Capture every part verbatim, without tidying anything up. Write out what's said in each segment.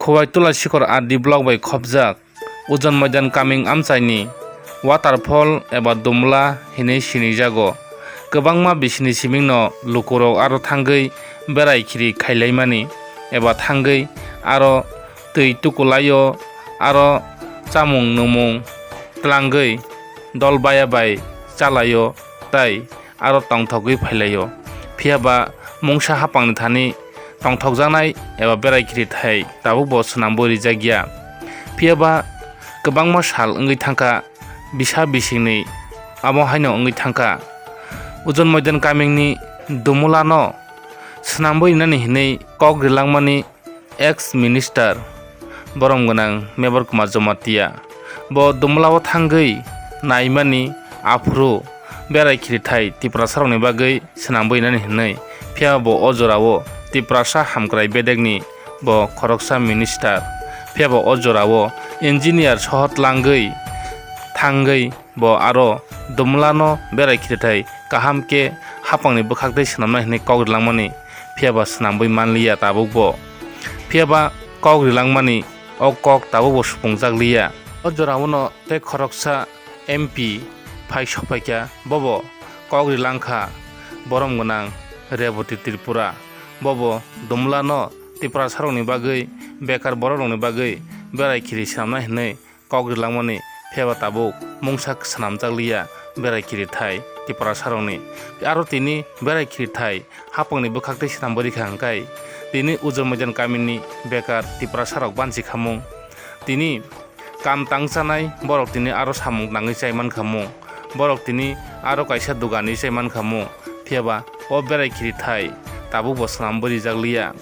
Khowai Tulasikhor R D block bai khopjak Ujon Moidan kaming amchaini waterfall eba Dumla hinwi sinijago. Kwbangma bisini simingno lukurok aro thangwi berai khiri khailaimani eba thangwi aro twi tukulaio, aro chamung nwngmung tlangwi dol baya bai chalaio tai aro tongthogwi phailaio. Phiya ba mungsa hapangni thani tongthokjaknai eba berai khiri thai tabukbo swnamwi rijakya. Phiya ba kwbangma sal wngwi thangkha, bisa bisingni amo haino wngwi thangkha. Ujon Moidan kamingni Dumulano swnamwi rinani hinwi kok rilangmani ex minister borom gwnang Mebar Kumar Jamatia bo Dumulao thangwi naimani aphuru berai khirithai Tiprasarokni bagwi swnamwi nani hinwi. Phiya bo o jorao Tiprasa hamkrai bedekni bo khoroksa minister. Phiya bo o jorao engineer soho tlangwi thangwi bo aro Dumulano berai khirithai kaham khe hapangni bwkhak tei swnamnai hinwi kok rilangmani, phiya ba swnamwi manliya tabukbo. Phiya ba kok rilangmani o kok tabukbo supungjak liya. O jorao no tei khoroksa M P phai sokphaikha, bobo kok rilangkha borom gwnang Reboti Tripura. Bobo Dumulano Tiprasarokni bagwi, bekar borokrokni bagwi berai khiri swnamnai hinwi kok rilangmani, phiya ba tabuk mungsa swnamjak liya berai khirithai Tiprasarokni. Aro tini berai khirithai hapangni bwkhak tei swnamwi rikha hwnkhe tini Ujon Moidan kamini bekar Tiprasarok banchi khamung. Tini kam tang chanai borok tini aro samung tangwi chai mankha mung. Borok tini aro kaisa doganwi chai mankha mung. Phiya ba o berai khirithai tabukbo swnamwi rijak liya.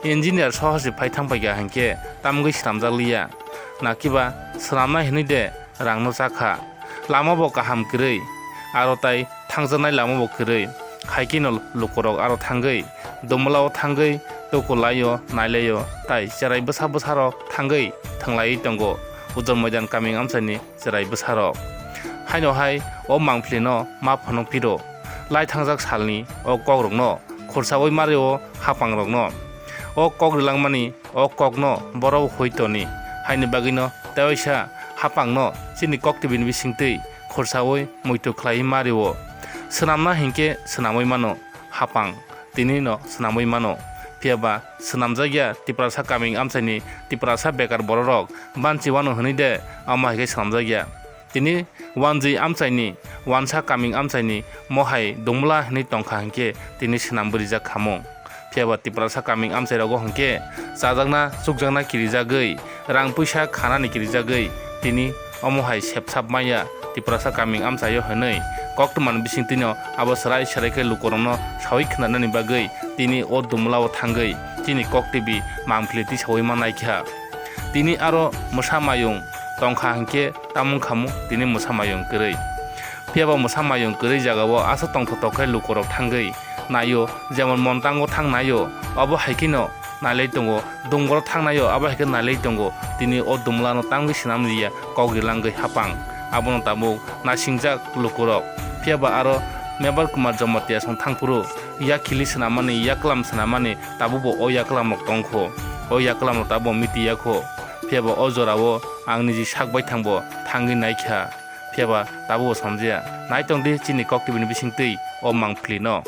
Engineer soho se phai thang paikha hinkhe tamgwi swnamjak liya. Nakiba swnamnai hinwi de rangno chakha. Lama bo kaham kwrwi, aro tai thangjaknai lama bo kwrwi. Hai kheno lukurok aro thangwi, Dumulao thangwi, tukulaio, nailaio, tai cherai bwsa bwsarok thangwi thwnglaiwi tongo. Ujon Moidan kaming amchaini cherai bwsarok. Haino hai o mangphlino ma phano phiro. Lai thangjak salni o kokrokno khursaui mario hapangrokno. O kok rilangmani o kokno borok hui toni. Haini bagwino tewaisa hapangno chini kok tibini bisingtwi khursaui muitu khlaiwi mario. Swnamna hinkhe swnamwi mano hapang. Tini no swnamwi mano. Phiya ba swnamjakya Tiprasa kaming amchaini Tiprasa bekar bororok banchi wano hwnwi de, amo hai khe swnamjakya. Tini wanjwi amchaini, wansa kaming amchaini mohai Dumula hwnwi tongkha hinkhe tini swnamwi rijak khamung. Phiya ba Tiprasa kaming amchairogo hinkhe chajakna chukjakna kirijagwi, rang puisa khanani kirijagwi tini omo hai sepsap maya Tiprasa kaming amchaio hwnwi koktwmani bisingtwino abo serai serai khe lukurokno saui khwnanani bagwi tini o Dumulao thangwi chini kok twi mangpili tisaui manaikha. Tini aro mwsa mayung tongkha hinkhe tamung khamu tini mwsa mayung kwrwi. Phiya ba mwsa mayung kwrwi jagao aswk tongthok tongkhe lukurok thangwi naio, jemon Montango thang naio, abo hai kheno nailai tongo, Dungoro thang naio, abo hai khe nailai tongo. Tini o Dumulano tangwi swnam liya kok rilangwi hapang. Abono tabuk naisingjak lukurok. Phiya ba aro Mebar Kumar Jamatia song thangphuru yakhili swnamani, yaklam swnamani, tabukbo o yaklamrok tongkho. O yaklamrok tabukbo mitiya kho. Phiya ba o jorao ang niji sak baithangbo thangwi naikha. Phiya ba tabukbo samjaya. Naitong di chini kok tibini bisingtwi o mangpili no.